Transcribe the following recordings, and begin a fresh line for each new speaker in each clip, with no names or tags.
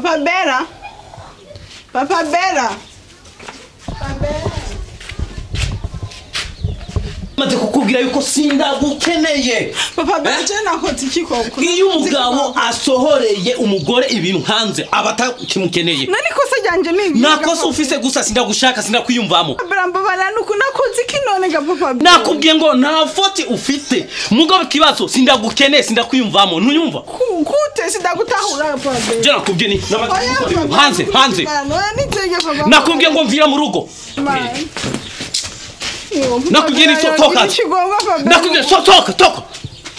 Papa Bera. Papa Bera. Papa Bera.
Maze kukubwira yuko sindagukeneye.
Papa Bera je nakoze iki koko?
Iyo umugabo asohoreye umugore ibintu hanze abatakimukeneye.
Nani kosa ryanje ni
nakosa ufise gusa sindagushaka sindakwiyumvamo.
Bera mbabara nuko nakoze iki none ga Papa Bera?
Nakubwiye ngo nta foti ufite. Mugabo kibazo sindagukeneye sindakwiyumvamo. Ntuyumva?
Kute sindagutahura Papa Bera.
Je nakubwiye ni hanze hanze. Nakubwiye ngo mvira mu rugo. Nakubwiye ni toka. Nakubwiye toka toka.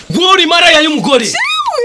Gori mara ya y'umugore.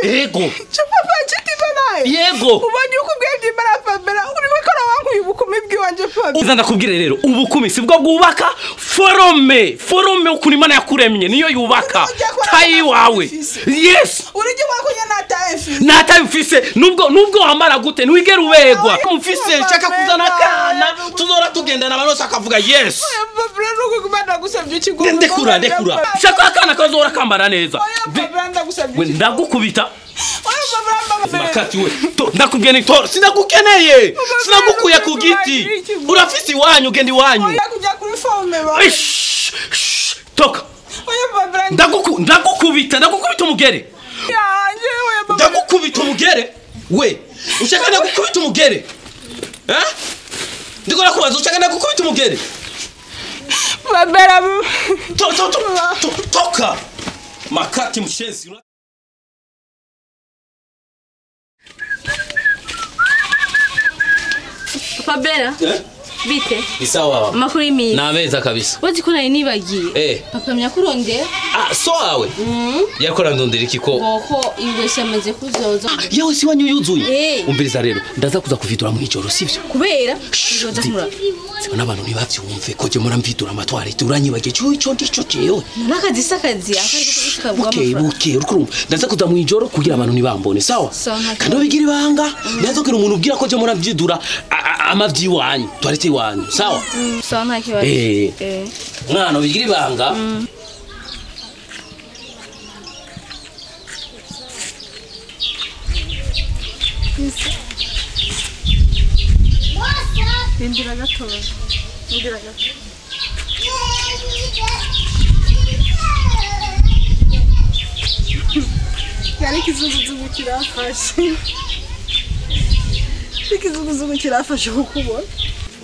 Yego.
Papa chiti banaye.
Yego.
Ubonye ukubwiye byimara Papa Bera uri gukora wankuye ubukumi bwiwanje Papa.
Uza ndakubwire rero ubukumi sibwo bwubaka forome forome ukuntu Imana yakuremye niyo yubaka tayi wawe. Yes.
Urije wakunye nataye mfise.
Nataye mfise nubwo wambara gute ntiwigera ubegwa. Mfise nshaka kuzana kana tuzora tugendana abantu akavuga yes.
Papa Bera nuko kumanda gusabye ikigo.
Ndekura ndekura. Shaka akana kazora kambara neza.
Papa Bera ndagusabye.
Ndagukubita. Makati we ndakubwiye ni tora sinagukeneye sinagukuye ku giti urafise iwanyu genda iwanyu
oya kujya kuri forme ba
toka
oya Papa
ndagukubita ndagukubita umugere
yanje oya Papa
ndagukubita umugere we ushaka ndagukubita umugere eh ndikora kubaza ushaka ndagukubita umugere
Papa Bera
to to to toka makati mshenzi.
Papa Bera.
Eh?
Bite.
Ni sawa.
Amakuru y'imisi.
Nameza kabisa.
Wazi ko nari nibagiye.
Eh.
Papa myakurondera.
Ah, so wawe. Yakora ndondera iki ko?
Ngoko ingwese yamaze kuzoza.
Yawe si wanyu yuzuye.
Eh.
Umviriza rero, ndaza kuza kuvidura mu ijoro sivyo?
Kubera ijoza nkura.
Sibona abantu ntibavyumve ko je muramvidura amatware uranyibagiye cyo ico ndico jewe.
Nakazi sakazi akariko
Buke buke urukurumva ndaza kuza mu ijoro kugira abantu ntibambone sawa?
Sawa.
Kandi ubigira ibanga ndaza kugira umuntu ubwira ko je muramvidura amavyi wanyu twarete iwanyu sawa?
Sawa nta kibazo.
Eh. Mwana ubigira ibanga.
Indira gato. Indira gato. Yari kizunguzugu kirafashe. Ikizunguzugu kirafashe kukubona.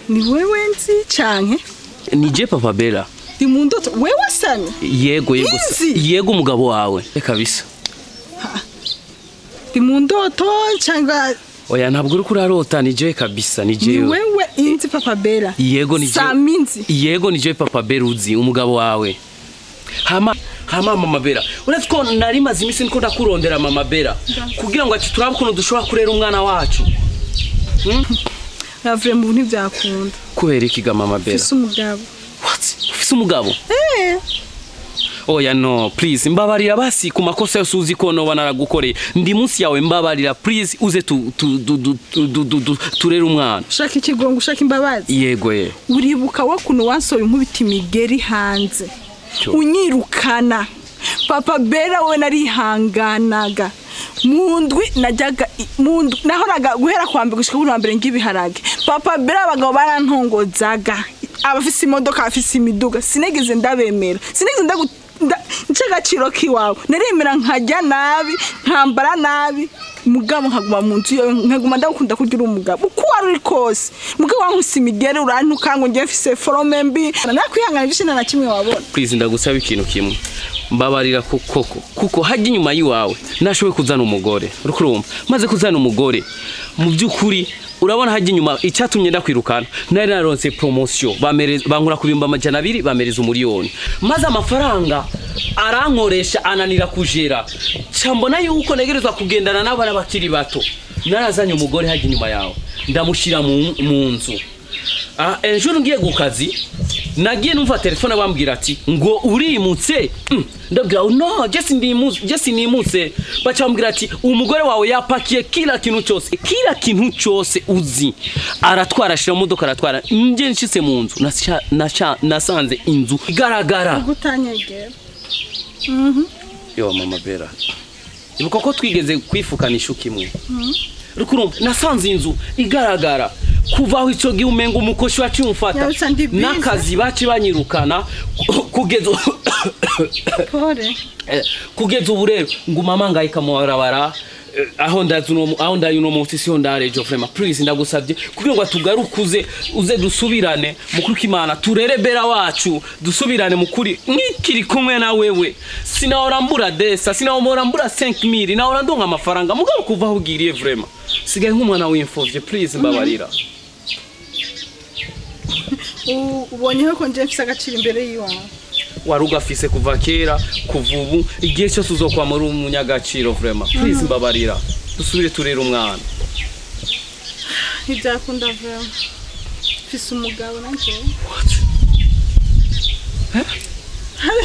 Ni wewe nzi canke?
Ni je Papa Bera.
Ndi mu ndoto wewe Sami?
Yego yego. Yego umugabo wawe kabisa.
Ndi mu ndoto cyangwa
oya ntabwo uri kurarota ni je kabisa ni je.
Ni wewe inzi Papa Bera.
Yego ni je.
Sami nzi.
Yego ni je Papa Bera uzi umugabo wawe. Hama hama Mama Bera. Uretse ko nari maze imisi niko ndakurondera Mama Bera kugira ngo ati turabe ukuntu dushobora kurera umwana wacu.
Ravre mu ntibyakunda.
Kubera iki ga Mama Bera?
Ufise umugabo.
What? Ufise umugabo?
Eh.
Oya no please mbabarira basi ku makosa yose uzi ko no banaragukoreye ndi munsi yawe mbabarira please uze tu tu tu turere umwana.
Ushaka ikigongo ushaka imbabazi.
Yego ye.
Uribuka wakuntu wansoye inkubita imigeri hanze. Unyirukana. Papa Bera we narihanganaga. Mundwi najyaga mundwi nahoraga guhera kwa mbere gushika kuri mbere ngibiharage. Papa Bera abagabo barantongozaga. Abafise imodoka abafise imiduga sinigeze ndabemera. Sinigeze ndagaciro kiwawe. Naremera nkajya nabi, nkambara nabi. Mugabo nkaguma mu nzu yawe nkaguma ndagukunda kugira umugabo. Uko wari kose. Mugabo wankusi imigere urantuka ngo ngiye mfise forome mbi. Nakwihangana ibishina na kimwe wabona.
Please ndagusaba ikintu kimwe. Mbabarira koko kuko hajya inyuma yiwawe nashoboye kuzana umugore urukurumva maze kuzana umugore mu byukuri urabona hajya inyuma icyatumye ndakwirukana nari naronse promotion bamereza bankura kubimba 200 bamereza umuriyoni maze amafaranga arankoresha ananira kujera cyambona yuko negerezwa kugendana n'abana bakiri bato narazanye umugore hajya inyuma yawe ndamushira mu nzu. Ah ejo ngiye gukazi nagiye numva telefone bambwira ati ngo urimutse ndabwira no Jesse ndimutse Jesse nimutse bacha bambwira ati umugore wawe yapakiye kila kintu cyose uzi aratwara shira modoka aratwara nje nshitse mu nzu nasanze inzu igaragara
gutanyegera.
Yo Mama Bera ibuka ko twigeze kwifukanisha kimwe. Uriko nasanze inzu igaragara kuva aho ico gihe umenga umukoshi waciye umfata n'akazi baci banyirukana kugeza
pore
kugeza ubu rero nguma mangayika mu barabara aho ndazi uno aho ndayi uno munsi siho ndarejo vraiment please ndagusabye kugira ngo tugarukuze uze dusubirane mukuru kimana turere Bera wacu dusubirane mukuri nkikiri kumwe na wewe sinahora mbura desa sinahora mbura 5000 nahora ndonka amafaranga mugabo kuva aho ugiriye vraiment sigaye nk'umwana w'imfuvye please mbabarira.
Ubonye ko nje mfise agaciro imbere yiwawe
warugafise kuva kera kuva ubu igihe cyose uzokwama uri umunyagaciro vraiment please mbabarira dusubire turere umwana.
Ntibyakunda vraiment mfise umugabo nanje.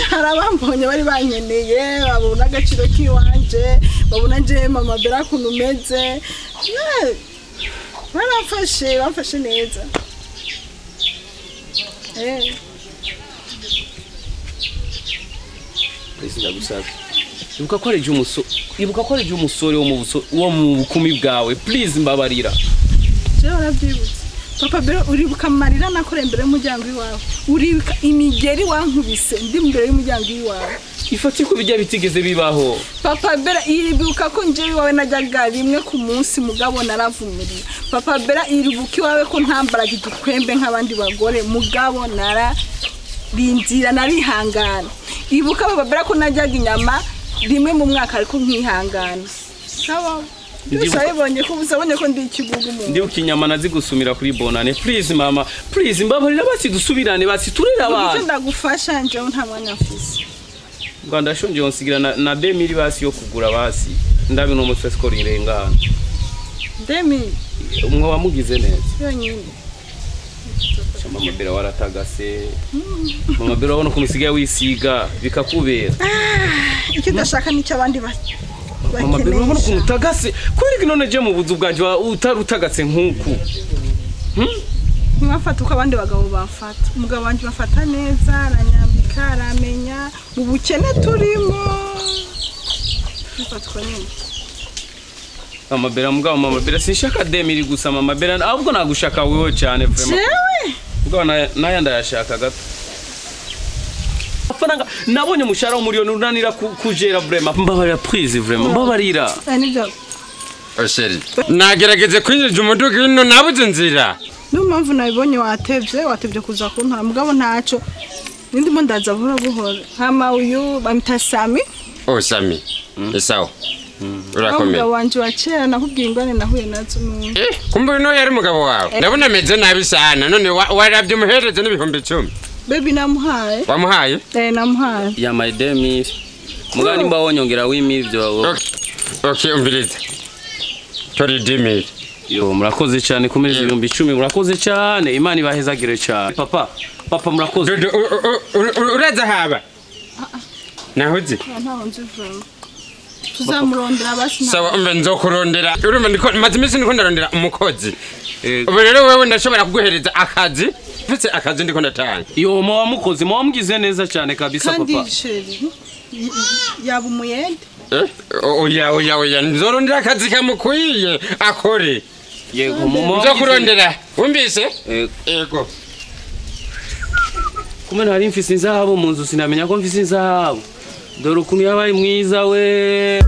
Hari abambonye bari bankeneye babona agaciro kiwanje babona nje mama Bera kuntu umeze baramfashe bamfashe neza.
Please ibuka ko ari umusore ibuka ko ari umusore wo mu bukumi bwawe please mbabarira.
Je warabyibutse papa Bera uribuka amarira nakora imbere y'umuryango iwawe uribuka imigeri wankubise ndi imbere y'umuryango iwawe
ifati ko bijya bitigeze bibaho
papa Bera iribuka ko nje iwawe najyaga rimwe ku munsi mugabo naravumiriye papa Bera iribuka iwawe ko ntambaraga igikwembe nk'abandi bagore mugabo nararindira narihangana ibuka papa Bera ko najyaga inyama rimwe mu mwaka ariko nkihangana sawa Ndibonye ko uzabonye ko ndi ikigugu mu
ndibuka inyama nazigusumira kuri bonane please mama please mbabarira basi dusubirane basi turera abana
ndagufasha nje nta mwanya mfise
Rwanda shonje onsigira na 2000 basi yo kugura basi ndabi no mutwe score irengana
2000
umwe wamugize neza
yonyine
mama Bera waratagase mama Bera wabona kumusigaye wisiga bikakubera
icyo udashaka nicyo abandi bake
mama Bera urabona ukuntu utagase kubera none je mu buzu bwanje utarutagase nkuku
ntibafata uko abandi bagabo bafata umugabo wanje bafata neza aranyambika aramenya mu bukene turimo bifatwa nyine
mama Bera mugabo mama Bera sinshaka 2000 gusa mama Bera ahubwo nagushaka wewe cyane vraiment
jewe
mugabo naya ndayashaka gato amafaranga nabonye umushahara w'umuriyoni unanira kujera vraiment mbabarira please vraiment mbabarira.
Osheri nagerageze kwinjira umuduga ino nabuze inzira
niyo mpamvu nabibonye watevye kuza kuntora mugabo ntaco nindimo ndaza buhoro buhoro hama uyu bamita Sami.
Oh Sami isawa urakomeye
umugabo wanje wa kera nakubwiye ingwane nahuye nazo
kumbe no yari umugabo wawe ndabona ameze nabi sana none waravye umuhereze n'ibihumbi 10.
Baby namuhaye.
Wamuhaye?
Namuhaye.
Ya my 2000. Mugani mba wonyongera w'imiri byo.
Okay, umviriza. Tori 2000.
Yo murakoze cyane kumereza ibihumbi 10 murakoze cyane Imana ibahezagire cyane. Papa, papa murakoze.
Uraza haba? Nahuzi?
Ntaho nzi vuba. Tuzamurondera basi.
Sawa umve nzokurondera. Urumva ndiko maze imisi ndiko ndarondera umukozi. Ubu rero wewe ndashobora kuguhereza akazi. Mfise akazi ndiko ndatanga.
Yo mwa muwamugize neza cyane kabisa papa.
Kandi chéri yaba umuyende.
Oya nzorondera akazi kamukwiye akore.
Yego mama
nzokurondera. Wumvise? Yego.
Kumbe nari mfise inzahabu mu nzu sinamenya ko mfise inzahabu. Dore ukuntu yabaye mwiza we.